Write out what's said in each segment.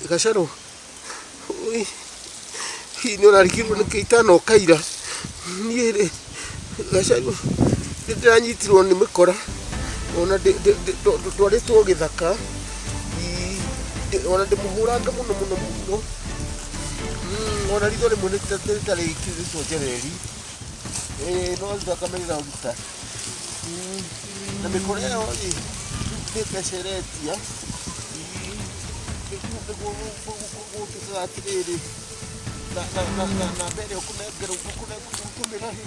Gacarũ, ũi, hihi nĩ ũrarigirwo nĩkĩ itanoka ira? Niĩ rĩ, Gacarũ, nĩ ndĩranyitirwo nĩ mĩkora, ona ndwarĩtwo gĩthaka, ona ndĩmũhũrange mũno mũno mũno, ona ritho rĩmwe nĩ rĩtarĩkĩrĩtwo njereri, no thakame ĩraruta. Na mĩkora ĩyo rĩ, nĩ mbeca ĩretia, nĩguo gũtuĩkaga atĩrĩrĩ, namba ĩrĩa ũkũnengerwo ũgũtũmĩra rĩ,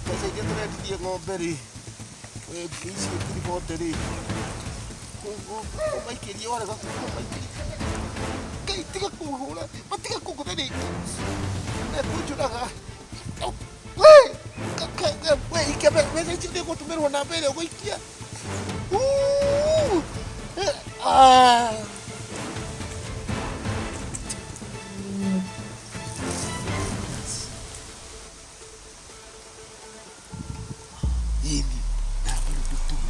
mbeca iria tũrendirie ng'ombe rĩ, icio ngiri bote rĩ, ũmaikĩrie warega kũmaikĩria, Ngai tiga kũhũra, matige kũngũtha rĩngĩ, mekũnjũraga. We, we, ikia mbeca icio nĩ ũgũtũmĩrwo namba ĩrĩa ũgũikia. Uu, eh, ah. Ĩni, namba rĩu ndũtũme.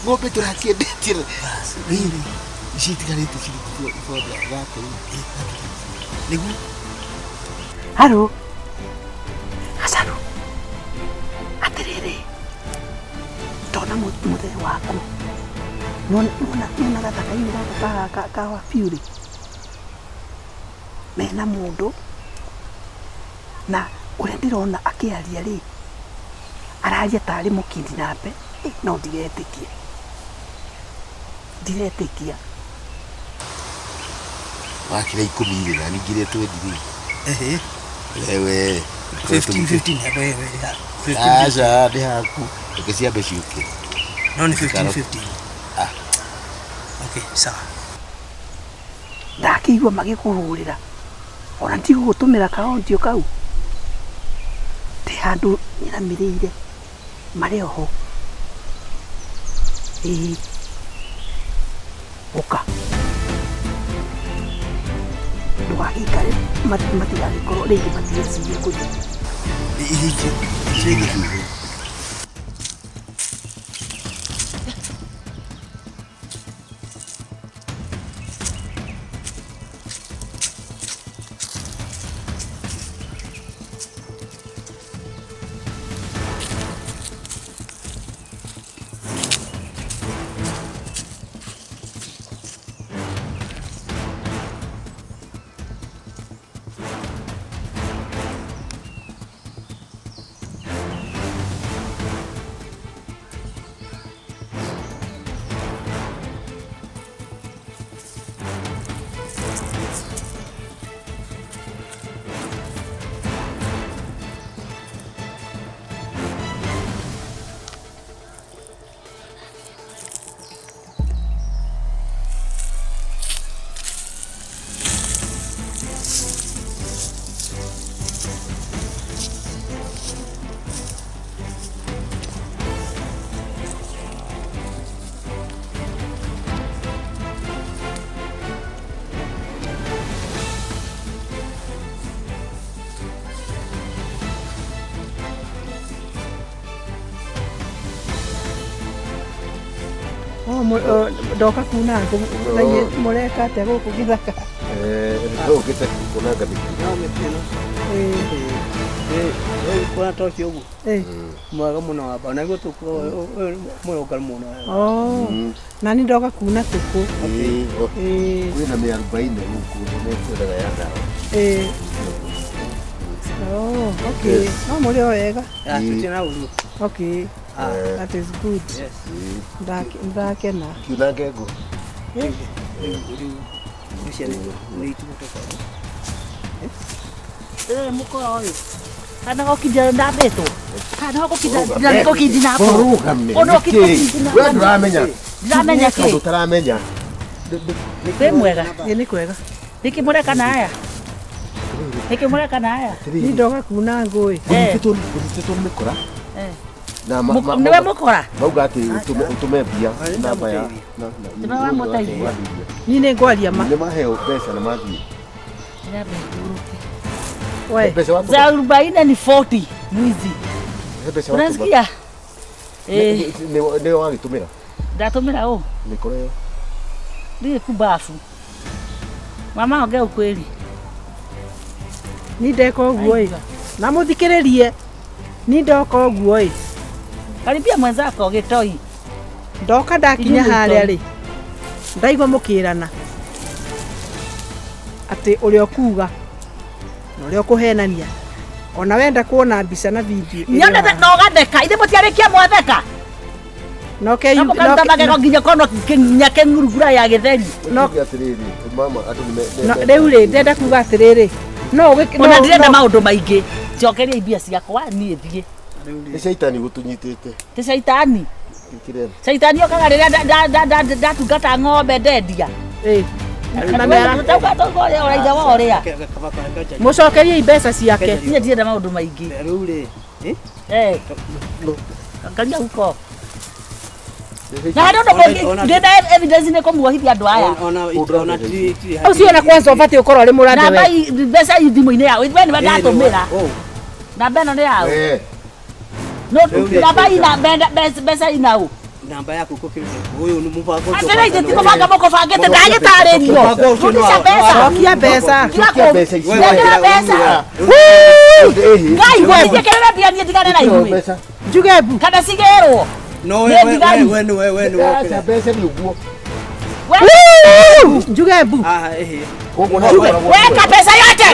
Ng'ombe tũrakĩendetie rĩrĩ ici itigarĩte ciringi ibonde thate. Nĩguo. Haro. Gacaru. Atĩrĩrĩ. Ndona mũthee waku. Nona gathaka-inĩ gaka ka wabiurĩ. Mena mũndũ na ũrĩa ndĩrona akĩaria rĩ, araria tarĩ mũkindinape, no ndiretĩkia. Ndiretĩkia. Wakĩra 10 rĩ, na ningĩ ĩrĩa twendi rĩ. Ehe. Wewe. 15 15 wewe. 15. Aca nĩ haku. Reke ciambe ciũke. No nĩ 15 15. Ah. Okay, sawa. Ndakĩigua magĩkũhũrĩra ona ndigũgũtũmĩra kaondio kau ndĩ handũ nyinamĩrĩire marĩ oho ĩĩ ũka ndũgagĩikare matigagĩkorwo rĩngĩ matigecirie kũthiĩ. Ihinge. Ndoka kuna ngũ mũreka atĩa gũkũ gĩthaka? Ũkĩte kunanga mĩtĩ. No mĩtĩ ĩno. Kuona ta ũcio ũguo. Mwega mũno wamba. Na guo tũkũrũngaru mũno. Na nĩ ndoka kuna tũkũ. Kwĩna mĩarubaine gũkũ nĩkwendaga ya ndawa. Okay. No mũrĩ o wega. Tũtirĩ na ũru. Okay. That is good. Yes. Ndakena. Kiunange ngũ. Rĩu ciana nĩ itũgũtũkorwo. Rĩrĩ mũkora ũyũ. Kana gũkinya ndambĩtwo. Kana gũkinya gũkinya Rũgame. Ona ũkinya We ndũramenya. Ndiramenya kĩ. Kaũndũ ũtaramenya. Wĩ mwega. Ĩ nĩ kwega. Nĩkĩ mũreka na aya? Nĩkĩ mũreka na aya? Ni ndoka kuna ngũ ĩ. Ngũnyitĩtwo nĩ mĩkora. Na ma- ma- Nĩwe mũkora. Mauga atĩ ũtũme mbia namba ya Nĩwe wamũteithia. Niĩ nĩ ngwaria ma. Nĩ maheo mbeca na mathiĩ. Nyambe ngurũke. We. Mbeca watũma. Za arobaini ni 40 mwizi. He mbeca watũma. Unasikia? Eh, Nĩ wagĩtũmĩra. Ndatũmĩra ũ? Mĩkora ĩyo. Ndiĩ kubafu. Mama, ongea ukweli. Ni ndeka ũguo ĩ. Na mũthikĩrĩrie. Ni ndoka ũguo ĩ. Karibia mwenzako gĩtoi. Ndoka ndakinya Inyuĩ harĩa mũitoi. rĩ. Ndaigua mũkĩrana. Atĩ ũrĩa ũkuga na ũrĩa ũkũhenania. Ona wenda kuona mbica na video. ĩrĩ Nyonete haha. na ũgatheka. Ithe mũtiarĩkia mwatheka. No ke Na mũkaruta magego nginya kono nginya kĩngurungura ya gĩtheri. No- Tuge atĩrĩrĩ, mama andũ nĩ no, rĩu rĩ ndenda kuga atĩrĩrĩ no ũgĩ- Ona no- ndirenda no- maũndũ maingĩ. Njokeria mbia ciakwa niĩ thiĩ. Nĩ caitani gũtũnyitĩte. Ti caitani. Kĩrĩa. Caitani okaga rĩrĩa ndatungata ng'ombe ndendia. Ĩ. Na mĩara- Tauga tauga ũrĩa ithe wa ũrĩa. Mũcokerie mbeca ciake. Niĩ ndirenda maũndũ maingĩ. Rĩu rĩ, eh? Eh. Angalia huko. Na harĩ ũndũ mũngĩ ndĩna evidence nĩ kũmuohithia andũ aya. Ona ti ti Ũcio ona kwanza ũbatiĩ ũkorwo ũrĩ mũrathe Namba we. mbeca i thimũ-inĩ yao. We nĩwe ndatũmĩra. Oh, Namba ĩno nĩ yao. Eh. No namba ina mbeca ina ũ. Namba yaku kũkĩrĩte. Ũyũ nĩ mũbango ũcio. Atĩrĩ ithe ti kũbanga mũkũbangĩte ndagĩtarĩrio. Mũbango ũcio nĩ Rudisha wa- mbeca. Cokia mbeca. Cokia mbeca icio. Nengera mbeca. Ĩhĩ. Ngai mũtinjĩkĩrĩre mbia niĩ ndigane na inyuĩ. Mbeca. Njuge mbu. Kana cigĩrwo. No Nĩ we we thigari. we we we nĩ Aca mbeca nĩ ũguo. We Njuge mbu. Ah, ehe. Koguo no ũkoragwo weka mbeca yote.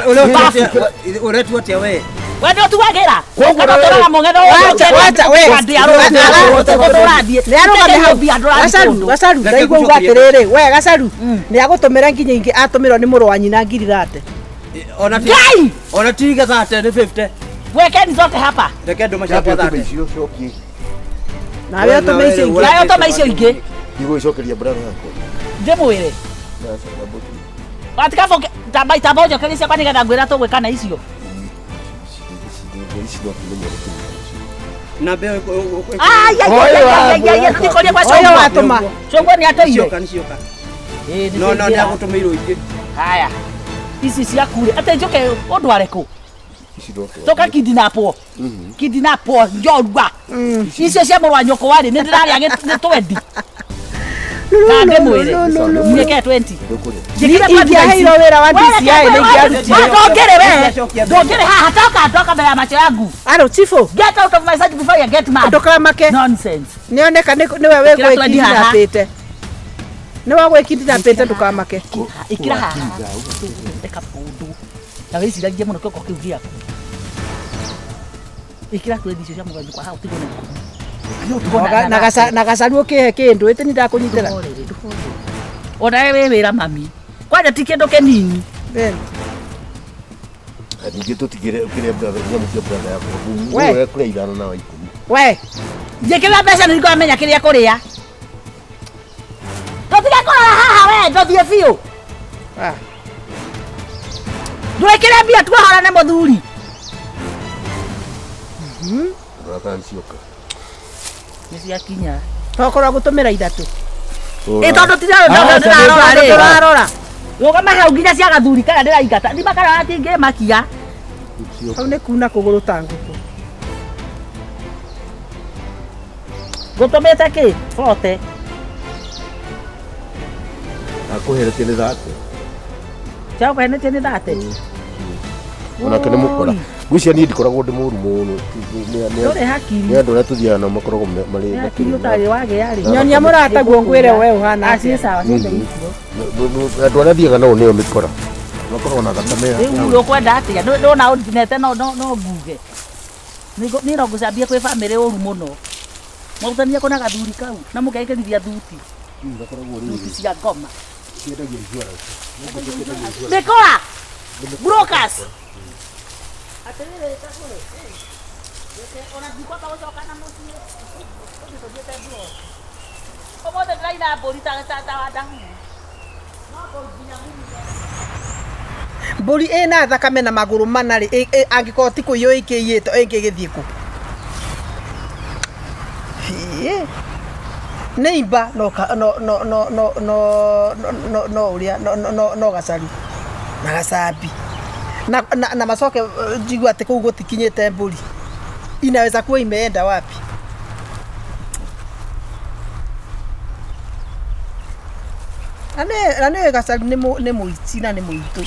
Ũretua atĩa we? We nĩ ũtuagĩra. Koguo Kana na we- ũtũraga mũng'etho Wacha, wacha, we. Ũrathiĩ. Nĩ arũgame hau. Gacaru, gacaru, Reke ndaigua uga ngũcokerie. atĩrĩrĩ, we gacaru, nĩ agũtũmĩra nginya ingĩ atũmĩrwo nĩ mũrũ wa nyina ngiri thate. Ona ti Ngai! Ona ti gathate nĩ 50. Wekeni zote hapa. Reke ndũma Cokia ciakwa ũtũme thate. icio cokie. Nawe ũtũme icio ingĩ. Nawe ũtũme icio ingĩ. Ndigũgĩcokeria brother yakwa. Ndĩmwĩre. Aca, namba ũtũme. Watika tamba ũnjokerie ciakwa nĩgetha ngwĩra tũgwĩka na icio. Ici no tũmenye gũtũmĩra icio. Namba ĩyo Ai, ai, ai, ai, ai, ai, tũtikorie kwa Ũyũ Cũngwa. watũma. Cũngwa nĩ atũire. Cioka nĩ cioka. Ĩĩ, nĩ No no nĩ tũingĩra. agũtũmĩirwo ingĩ. Haya. Ici ciaku rĩ, atĩ njũke ũndware kũ? Ici no tũrore. Tũka kidnapwo. Kidnapwo njorua. Icio cia mũrũ wa nyũkwa rĩ, nĩ ndĩrarĩa nĩ 20. Na ndĩmwĩre. Njĩke 20. Ndũkũrĩa. Njĩkĩre 20 Ingĩaheirwo wĩra wa DCI nĩ ingĩarutire. Ndũngĩrĩ we. Ndũngĩrĩ haha toka toka mbere ya macho yangu. Aro chifu, Get out of my sight before you get mad. ndũkamake. Nonsense. Nĩoneka nĩwe Ĩkĩra 20 haha. wĩgwĩkindinapĩte. Nĩwe wĩgwĩkindinapĩte ndũkamake. Ĩkĩra haha. Ĩka ũndũ. Na wĩciragie mũno kĩongo kĩu gĩaku. Ĩkĩra 20 icio cia mũgeni kwa hau tigwo na ikũmi. Na gacaru ũkĩhe kĩndũ ĩtĩ nĩ ndakũnyitĩra. Ona we wĩ wĩra mami. Kwanja ti kĩndũ kĩnini. Then, Ningĩ tũtigĩre kĩrĩa brother nyamũ cia brother yakwa. We. Wewe kũrĩa ithano na wa ikũmi. We, Njĩkĩrĩra mbeca nĩguo amenya kĩrĩa kũrĩa. Tũtige kũrora haha we, ndũthiĩ biũ. Ah. Ndwĩkĩre mbia tuohorane mũthuri. Rora kana nĩ cioka. Nĩ ciakinya. Tokorwo gũtũmĩra ithatũ. Ĩ tondũ ndĩrarora rĩ. Tũrarora. Rũgama hau nginya cia gathuri kana ndĩraingata. Ndimakarora atingĩmakia. Hau nĩ kuna kũgũrũ ta ngũkũ. Ngũtũmĩte kĩ? Bote. Akũheretie nĩ thate. Ciakũhenetie nĩ thate. Onake nĩ mũkora. Ngwĩciria niĩ ndikoragwo ndĩ mũru mũno. Ndũrĩ hakiri. Nĩ andũ arĩa tũthiaga nao makoragwo marĩ Nĩ hakiri ũtarĩ wagĩa rĩ. Nyonia mũrataguo ngwĩre we ũhana Ah, ciĩ atĩa. sawa ciothe icio. Andũ arĩa thiaga nao nĩo mĩkora. Makoragwo na thakame ya. Rĩu ũkwenda atĩa? Ndona ũndinete no no no nguge. Niĩ no ngũcambie kwĩ bamĩrĩ ũru mũno. Mwarutanire kũ na gathuri kau na mũkekĩrithia thuti. Thuti cia ngoma. Mĩkora! Brokers! Atĩrĩrĩ Kagũrĩ, reke ona ndikwamba gũcoka na mũciĩ. Ũthiĩ tũthiĩte bro. Ũmũthĩ ndĩraina mbũri ta ta ta Wandahuru. No nginya ngumire. Mbũri ĩna thakame na magũrũ mana rĩ, angĩkorwo ti kũiywo ĩkĩiyĩtwo ĩngĩgĩthiĩ kũ? Ĩ nĩ imba no ka- no no no no no no no ũrĩa no no no no gacaru na gacambi na, na, na macoke njigua atĩ kũu gũtikinyĩte mbũri inaweza kuwa imeenda wapi. Na nĩ gacaru nĩ mũici na nĩ mũitũ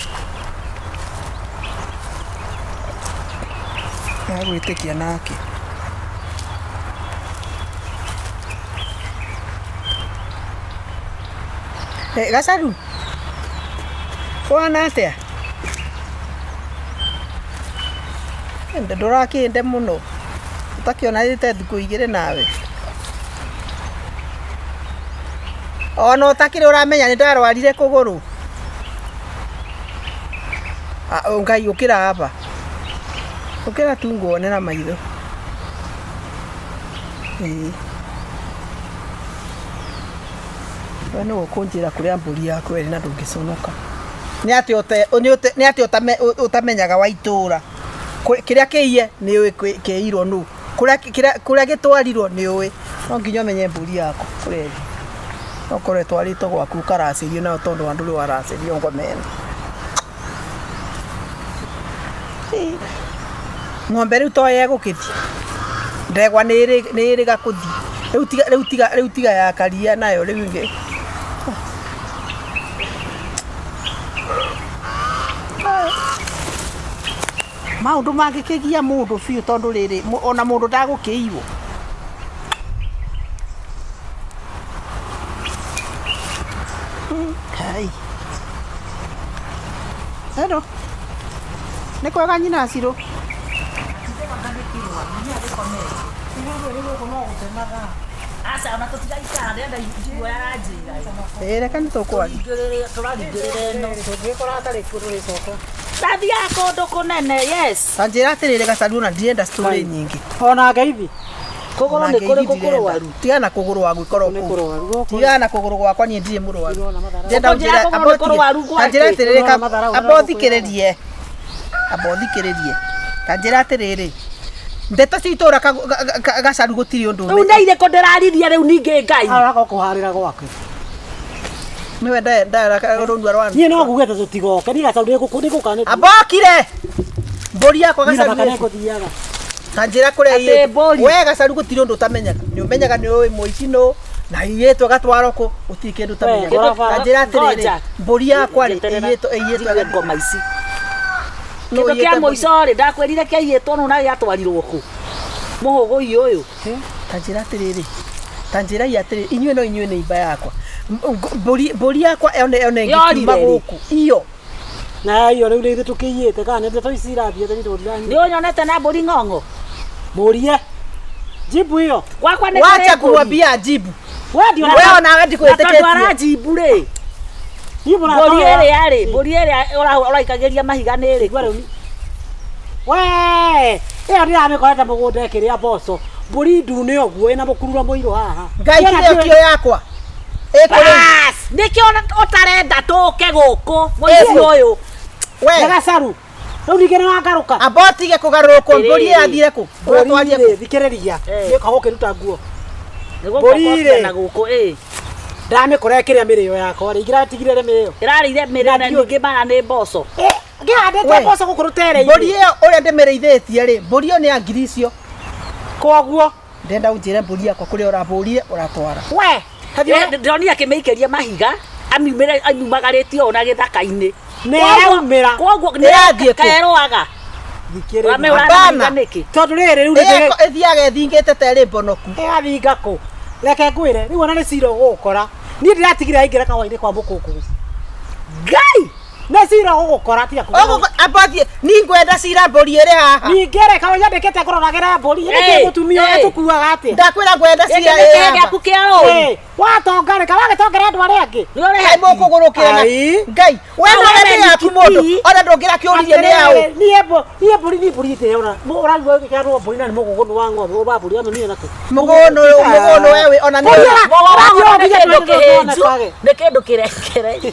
agwĩtĩkia nake. Gacaru kũhana atĩa? Ndũrakĩnde mũno ũtakĩonanĩte thikũ igĩrĩ nawe ona ũtakĩrĩ ũramenya nĩ ndarwarire kũgũrũ. Ngai ũkĩra hapa ũkĩra tu nguone na maitho. Ĩĩ we nĩwe ũkũnjĩra kũrĩa mbũri yaku ĩrĩ na ndũngĩconoka. Nĩ atĩa ũtamenyaga wa itũũra kĩrĩa kĩiye nĩ ũĩ kĩirwo nũ, kũrĩa gĩtwarirwo nĩ ũĩ. No nginya ũmenye mbũri yaku kũrĩa ĩrĩ. No ũkorwo ĩtwarĩtwo gwaku ũkaracĩrio nayo tondũ wa ndũrĩ waracĩrio ngoma ĩno. Ng'ombe rĩu to yegũkĩthiĩ, ndegwa nĩ ĩrĩga kũthiĩ. Rĩu tiga ya karia nayo rĩu ĩngĩ. Maũndũ mangĩkĩgia mũndũ biũ tondũ rĩrĩ ona mũndũ ndagũkĩiywo. Kai. Hello. Nĩ kwega nyina Ciro. Aca ona tũtigaikara ndĩrenda njiguo aranjĩra. Ĩĩ reke nĩ tũkwaria. Tũraringĩrĩra ĩno. Tũngĩkora hatarĩ kuo tũrĩcoka. Ndathiaga kũndũ kũnene yes. Ta njĩra atĩrĩrĩ Gacaru ona ndirenda story nyingĩ. Ona ngeithi. Kũgũrũ nĩ kũrĩkũ kũrwaru? Tigana na kũgũrũ wa gwĩkorwo Nĩ kũu. kũrwaru gũkũ. Tigana na kũgũrũ gwakwa niĩ ndirĩ mũrwaru. Ndĩrona mathara. Ndĩrenda Ũkũnjĩra ũnjĩre kũgũrũ nĩ kũrwaru ta njĩra gwake? atĩrĩrĩ Ndĩrona matharau amba na ũthikĩrĩrie. Amba ũthikĩrĩrie. Ta njĩra atĩrĩrĩ. Ndeto cia itũũra Gacaru gũtirĩ ũndũ Rĩu nĩ irĩkũ ndĩraririe rĩu ningĩ Ngai? Araka kũharĩra gwake. Nĩwe ndara rũnua rwa. Niĩ no nguge tũtigoke niĩ Gacaru nĩgũka nĩ. Ambokire. Mbũri yakwa Niĩ na Gacaru. baka nĩngũthiaga. Ta njĩra kũrĩa Atĩ iyĩtwo. mbũri. We Gacaru gũtirĩ ũndũ ũtamenyaga. Nĩ ũmenyaga nĩ ũĩ mũici nũ na iyĩtwo gatwaro kũ gũtirĩ kĩndũ ũtamenyaga. Kĩndũ- Ta njĩra atĩrĩrĩ Ngoja. mbũri yakwa rĩ Njeterera. iyĩtwo iyĩtwo Njigue ngoma ici. Nũ Kĩndũ iyĩte kĩa mbũri? mũico rĩ ndakwĩrire kĩaiyĩtwo nũ na gĩatwarirwo kũ? Mũhũgũi ũyũ. Ta njĩra atĩrĩrĩ ta njĩra i atĩrĩrĩ inyuĩ no inyuĩ nĩ imba yakwa. Mbũri yakwa one ĩngikiuma Yorire rĩ? gũkũ iyo Na iyo rĩu nĩ ithuĩ tũkĩiyĩte kana nĩ ndeto ici irathiĩte niĩ Nĩ ndĩranyita. ũnyonete na mbũri ng'ong'o? Mũrie. Jibu hiyo. Gwakwa nĩ wacha kũrĩ mbũri. kumwambia ajibu. We ndio We onawe Na tondũ ndikwĩtĩkĩtie. aranjimbu rĩ Jibu na mbũri ĩrĩa rĩ mbũri ĩrĩa ũraikagĩria mahiga nĩ ĩrĩkũ? We, ĩyo ndĩramĩkorete mũgũnda ĩkĩrĩa mboco. Mbũri ndune ũguo ĩna mũkururo mũirũ haha. Ngai Ĩyo na kĩrĩa ndiũĩ- kĩo yakwa. Ĩkũrĩ. Bas, nĩkĩo ũtarenda tũke gũkũ mũici ũyũ. We Nĩ Gacaru. Rĩu ningĩ nĩwangarũka. amba ũtige kũgarũrũkwo mbũri Atĩrĩrĩ. ĩrathire kũ? Ũratwarire Mbũri kũ? rĩ, thikĩrĩria. Eh. Nĩũka gũkĩruta nguo. Nĩgũkorwo Mbũri rĩ. na gũkũ ĩ Ndamĩkora ĩkĩrĩa mĩrĩo yakwa rĩ, ingĩratigire rĩ mĩrĩo. ĩrarĩire mĩrĩo na Na ndiũĩ. ningĩ maya nĩ mboco. Ngĩhandĩte We. mboco gũkũ rũtere-inĩ. Mbũri ĩyo ũrĩa ndĩmĩrĩithĩtie rĩ mbũri ĩyo nĩ ya ngiri icio. Koguo. Ndĩrenda ũnjĩre mbũri yakwa kũrĩa ũrabũrire ũratwara. We. Ndĩronire akĩmĩikĩria mahiga amiumĩre amiumagarĩtie ũũ na gĩthaka-inĩ. Nĩ ĩraumĩra. Koguo Ĩrathiĩ kũ? kaerũaga. Thikĩrĩria. Ũramĩhũra na Hapana. mahiga nĩkĩ? Tondũ rĩrĩ rĩu Ĩyo nĩ ĩthiaga ĩthingĩte ta ĩrĩ mbonoku. ĩgathinga kũ? Reke ngwĩre, rĩu ona nĩ cira ũgũgũkora. Niĩ ndĩratigire aingĩra kahũa-inĩ kwa mũkũngũ. Ngai! Nĩ cira ũgũgũkora tiga kuga. Ũgũkũ amba thiĩ ni ngwenda cira mbũri ĩrĩ haha. Ningĩ rĩ, kaũrĩa nyandĩkĩte ngũroragĩra mbũri, Eh, nĩkĩ mũtumia eh. ĩtũkuaga atĩa? Ndakwĩra ngwenda Gĩkĩ cira nĩ ĩ kĩhe haha. gĩaku kĩa ũũru. Eh, watonga rĩ, kawagĩtongera andũ arĩa angĩ? Nĩ ũrĩhe Kaĩ mũkũgũrũkĩra na Ai. Ngai we No, no we we yaku nĩ mũndũ kii. ona ndũngĩrakĩũririe nĩ yaũ. Atĩrĩrĩ, niĩ niĩ mbũri niĩ mbũri ndĩrona. Ũraigua ĩkĩarwo mbũri na nĩ mũgũgũnũ wa ng'ombe, wa mbũri amĩmire nakũ? Mũgũnũ mũgũnũ we wĩ ona nĩ Mbũri ĩra- Mũgũgũnũ nĩ Ũrathiĩ kĩndũ ũngĩnya kĩhĩnju, tũonekage. nĩ kĩndũ kĩrekererie.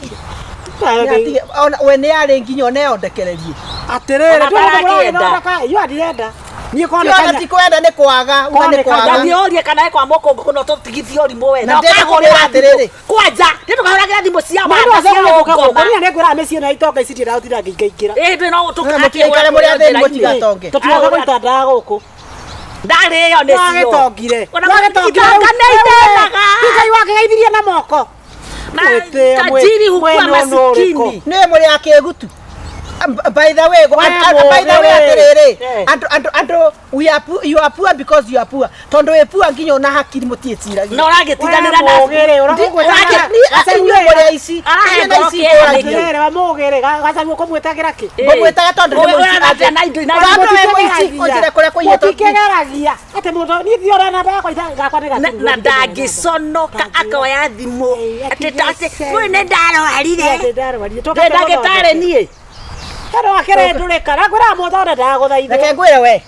Nĩatige- ona we nĩ yarĩ nginya ona ĩyo ndekererie. Atĩrĩrĩ, Ona ndũrona atarakĩenda. mũragĩthondeka, iyo ndirenda. Niĩ Tiona ti kwenda nĩ kwaga, uga nĩ kwaga. Ndathiĩ ũrie kana ĩ kwa mũkũngũ kũno tũtigithie ũrimũ we. Na Na ndĩrenda ũkahũrĩra kũmwĩra atĩrĩrĩ. thimũ. Kwanja, nĩ ndũkahũragĩra thimũ cia Mũndũ wanda cia acagũra ũngoma. gũkũ nĩ ngwĩraga mĩciĩ ĩno ya itonga ici ndiendaga gũtinda ngĩingaingĩra. Ĩ ndĩ no Mũtigaikare mũrĩ athĩni mũtigatonge. Tũtiroka gũita ndawa gũkũ. Ndarĩo nĩcio. Wagĩtongire. Ona Wagĩtongire. itonga nĩ itendaga. Ngai wakĩgeithirie na moko. Na Mwĩtĩo, tajiri hukua mwena ũyũ ũrĩkũ? masikini. Nĩ mũrĩ a kĩgutu. By the way, We by the way mũgĩ. atĩrĩrĩ, Eh. andũ andũ andũ we are poor, you are poor because you are poor. Tondũ wĩ poor nginya ona hakiri mũtiĩciragia. Na ũragĩtindanĩra na Mũgĩrĩ, ũragũgwĩta- Inyuĩ mũrĩ aici. Arahe Inyuĩ na ngoro ici kĩeha ngũragia. nĩkĩ? Atĩrĩrĩ, wa mũgĩrĩ, gacagũ kũmwĩtagĩra kĩ? Ngũmwĩtaga tondũ nĩ Ũyũ mũici. ũrathiĩ na indo- na indo- Tondũ wĩ mũici, ũnjĩre kũrĩa kũiyĩtwo. Mũtikĩgeragia. Atĩ mũndũ, niĩ ndiora namba yakwa gakwa nĩ na gaturu. na ndangĩconoka akoya thimũ atĩ atĩ ũyũ nĩ ndarwarire Ndĩ ndarwarire. ndĩ ndagĩtarĩ niĩ Tondũ wakĩrendũrĩka, nakwĩraga mũthonde ndagũthaithwo. Reke ngwĩre we.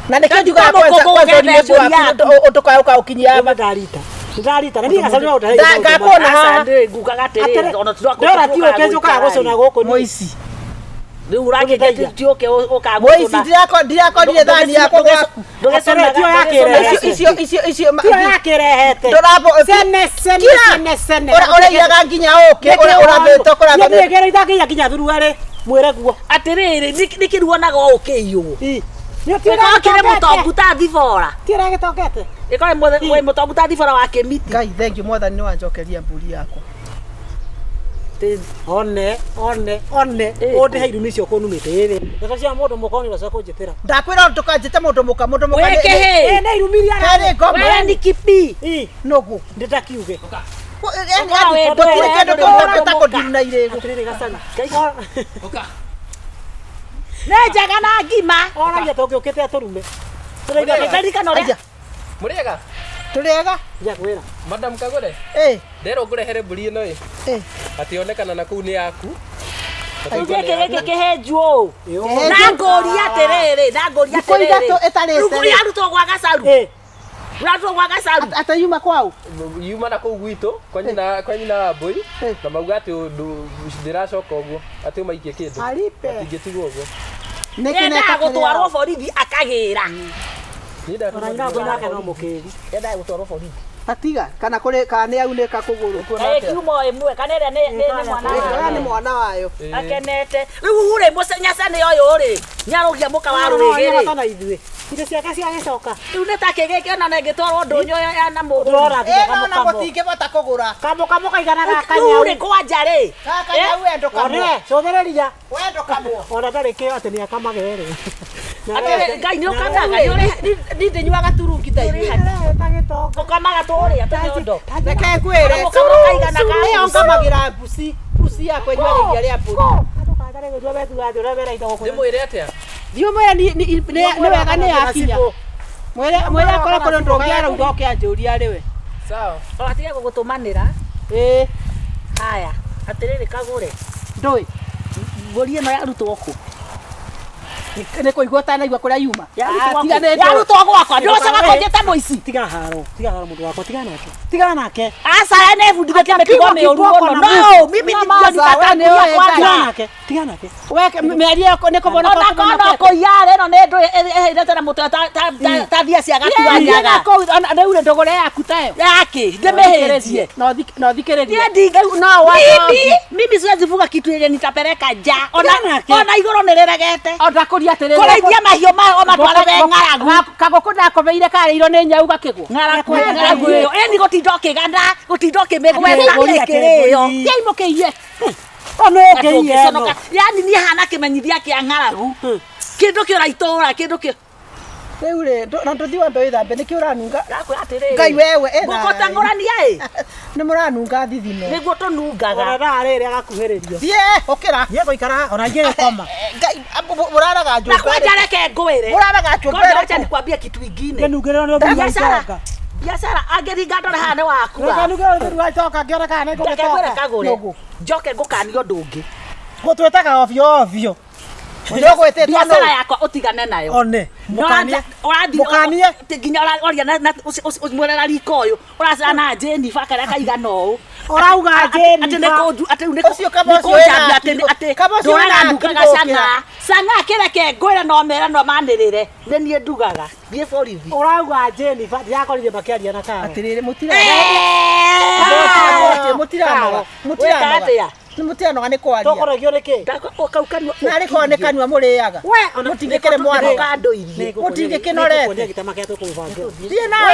Na nĩkĩo njugaga Ndagĩtarĩ kwanza mũkũngũ kwanza ũrimũ ũcio ũkethe waku ũndũkae ũkaũkinyia Nĩ ndarita. Nĩ ndarita. Na niĩ gacagũ no Ngakuona haha. Aca, ndĩ ngugaga atĩrĩrĩ ona Ndora ti ũke njũkaga gũcũna gũkũ niĩ. Mũici. rĩu ũrakĩnja ti ũke Mũici ndirakorire thani yakwa gwaku. Atĩrĩ, tiyo yakĩrehe. Icio icio icio icio Tiyo yakĩrehete. Ndũrabo Sene, sene, Kira! sene, sene. Ũraiyaga nginya ũkĩ ũrathĩtwo kũrathĩtwo. Niĩ ngĩrĩ itanginya nginya thuruarĩ mwĩre guo. atĩrĩrĩ nĩkĩ ruonaga ũkĩiywo Nĩ ĩkorwo kĩrĩ mũtongu ta thibora Ti ũragĩtongete. ĩkorwo wĩ mũtongu ta thibora wa kĩmiti Ngai thank you mwathani nĩ wanjokeria mbũri yakwa. One, one, one. Ũndĩhe irumi icio kũnumĩte ĩrĩ. Ndeto cia mũndũ mũka nĩ cia kũnjĩtĩra. Ndakwĩra ndũkanjĩte mũndũ mũka mũndũ mũka. Wĩke hĩ. Ĩ nĩ irumi iria Karĩ ngoma. wewe ni kipi Nũgũ. Ndĩtakiuge. Yaani gũtirĩ kĩndũ kĩngĩhota kũndina irĩgũ. Atĩrĩrĩ gacana. nĩ njega na ngima Oragia tũngĩũkĩte atũrume. ndirikana ũrĩa Aja, Mũrĩega? Tũrĩega? Njakwĩra. Madam Kagore, Ĩ, nderwo ngũrehere mbũri ĩno ĩ. ĩ. Atĩ yonekana na kũu nĩ yaku. gĩkĩ gĩkĩ kĩhĩnju ũũ na ngũria atĩrĩrĩ na ngũria Thikũ atĩrĩrĩ ithatũ ĩtarĩte Rĩu rĩ. yarutwo gwa gacaru Ĩ. yarutwo gwa gacaru Atĩ yuma kwao? Yuma na kũu gwitũ kwa nyina kwa nyina wa mbũri Eh. na mauga atĩ ũndũ ndĩracoka ũguo atĩ ũmaikie kĩndũ. Aripe. Matingĩtigwo ũguo. Nĩkĩ yendaga neka gũtwarwo borithi akagĩra Niĩ ndatũma Ona nyina mbũri nake no mũkĩri. yendaga gũtwarwo borithi Atiga kana kũrĩ kana nĩ aunĩka kũgũrũ. Kaĩ kiuma ĩmwe kana ĩrĩa nĩ mwana Ĩyo wayo nĩ mwana wayo. akenete rĩu rĩ nyacani ũyũ rĩ nĩarũgia mũka wa rũrĩgĩ rĩ na ithuĩ. Indo ciake ciagĩcoka. rĩu nĩ ta kĩgĩkĩ ona nĩngĩtwarwo ndũnyũ ya na mũgũri Ndũrora nginya Ĩno ona kamũkamo. mũtingĩbota kũgũra. Kamũkamo kaigana gaka rĩu rĩ nyau. kwanja rĩ Gaka nyau wendo kamwe. One, cũthĩrĩria. Wendo kamwe. Ona ndarĩ kĩo atĩ nĩ akamage rĩ. Atĩrĩ, Ngai nĩ ũkamaga nĩ ũrĩ Niĩ ndinyuaga turungi ta inyuĩ. ũkamaga tũrĩa tũnyondo Reke ngwĩre. Kamũkamo kaigana ka Ĩyo mbuci. ngamagĩra mbuci. Mbuci yakwa ĩnyuaga iria rĩa mbũri. Ndĩmwĩre atĩa? Thiĩ ũmwĩre nĩ wega nĩ yakinya. Mwĩre mwĩre akorwo kũrĩ ũndũ ũngĩ arauga oke anjũrie arĩ we. Sawa. Atige gũgũtũmanĩra Ĩĩ, haya atĩrĩrĩ kagũre ndũĩ. mbũri ĩno yarutwo kũ Nĩ kũigua ũtanaigua kũrĩa yuma. Yarutwo Ah, tiga kũ? nĩ ndũĩ. yarutwo gwakwa ndũcoka kũnjĩta mũici Tiga haro, tiga haro mũndũ wakwa, tiga nake. Tiga nake. aca nĩ bundithĩtie mĩtugo mĩũru kiboko mũno na no mimi Na ndio maza, we nĩ nikatangulia ũĩ kwanza Tiga nake, tiga nake. We mĩario yako nĩ kũmona ona kona kũiya rĩ ĩno nĩ ndũĩ ĩhĩrĩte na mũtwe ta thia cia gatuanyaga Rĩu rĩ ndũgũre yaku tayo. yaki ndĩmĩhĩnjie No thikĩrĩrie. Niĩ ndinge- No wa mimi mimi siwezi fuga kitu yenye nitapeleka nja ona Nake. ona igũrũ nĩ rĩregete Ona kũria atĩrĩrĩ. kũrĩithia mahiũ mayo matware we ng'aragu Kagũkũ ndakomeire karĩirwo nĩ nyau gakĩgwo. ng'aragu ng'aragu ĩyo ĩni gũtinda ũkĩgana gũtinda ũkĩmĩgweta ĩkĩrĩo Tiai mũkĩiye. Ono ũngĩiye ĩno. yani niĩ hana kĩmenyithia kĩa ng'aragu kĩndũ kĩũra itũra kĩndũ kĩ Rĩu rĩ na ndũthiĩ wambe wĩthambe nĩkĩ ũranunga. Ndakwĩra atĩrĩrĩ Ngai wewe ĩna. ngũkũteng'ũrania ĩ Nĩ mũranunga thithino. nĩguo tũnungaga Ona ndarĩrĩ agakuhĩrĩrio. Thiĩ ũkĩra. Niĩ ngũikara ona ingĩgĩkoma. Ngai mũraraga na njũmba. kwanja reke ngwĩre Mũraraga njũmba. Kwanja wacha nikwambie kitu ingine Nĩnungĩrĩrwo nĩ ũtheri wa biacara itonga. biacara angĩringa ndore haha nĩ wakua Nĩnungĩrĩrwo nĩ ũtheri wa itonga ngĩone kana nĩ reke ngwĩre ngũgĩtonga. kagũre Nũgũ. njoke ngũkanie ũndũ ũngĩ Gũtwĩtaga ovyo ovyo. Nĩ ũgwĩtĩtwo biacara nũ? yakwa ũtigane nayo One. Mũkanie. Ũrathiĩ- Mũkanie. nginya ũroria mwerera riko ũyũ ũracera na Jennifer karĩa kaigana ũũ Ũrauga Atĩ nĩ Jennifer. kũnju atĩ rĩu nĩ Ũcio kaba ũcio wĩna kũnjambia atĩ akili- atĩ kaba ũcio wĩna ndũraga akili nungaga gũkĩra. cang'aa Cang'a kĩreke ngwĩre no mera no manĩrĩre. Nĩ niĩ ndugaga. Thiĩ borithi. Ũrauga Jennifer ndirakorire makĩaria na Karo. Atĩrĩrĩ mũtiranoga. Eh! Mũtiranoga. Wĩka Mũtiranoga. atĩa? Nĩ mũtiranoga nĩ kwaria. Tũkũrogio nĩkĩ? Kau kanua. Narĩ korwo nĩ kanua mũrĩaga. We, ona- Mũtingĩkĩrĩ mwanoga. Kandũirie. Mũtingĩkĩnorete. Nĩngũkuonia gĩtama kĩrĩa tũkũmũbangĩra. Thiĩ nawe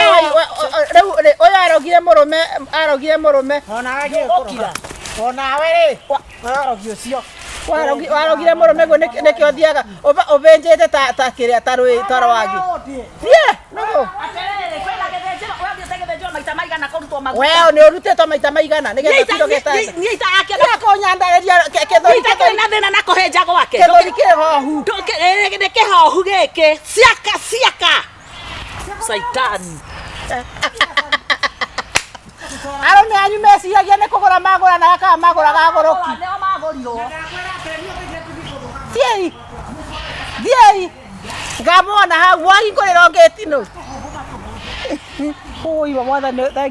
rĩu rĩ, ũyũ arogire mũrũme arogire mũrũme. Onawe gĩũkũroga. Onawe rĩ. Warogi ũcio. Warogire mũrũme guo nĩkĩo thiaga ũbĩnjĩte ta kĩrĩa ta rwĩ ta rwagi. Thiĩ nũgũ. Atĩrĩrĩ, kwĩna gĩthĩnjĩro, we ũthiĩte gĩthĩnjĩro maita maigana kũrutwo maguta. We nĩ ũrutĩtwo maita maigana nĩgetha ũtindwo gĩtanda. Niĩ itarakĩona. Tiga kũnyandarĩria kĩthũri Niĩ itakĩrĩ na thĩna na kũhĩnja gwake. kĩthũri kĩhohu. Nĩ kĩhohu gĩkĩ. Ciaka ciaka. Caitani. Arũme anyu meciragia nĩ kũgũra magũranaga kana magũraga agũrũki. Nĩo magũrirwo. Thiĩi. Thiĩi. Ngamwona hau mwahingũrĩrwo ngĩti nũ. Ũi wa mwathani.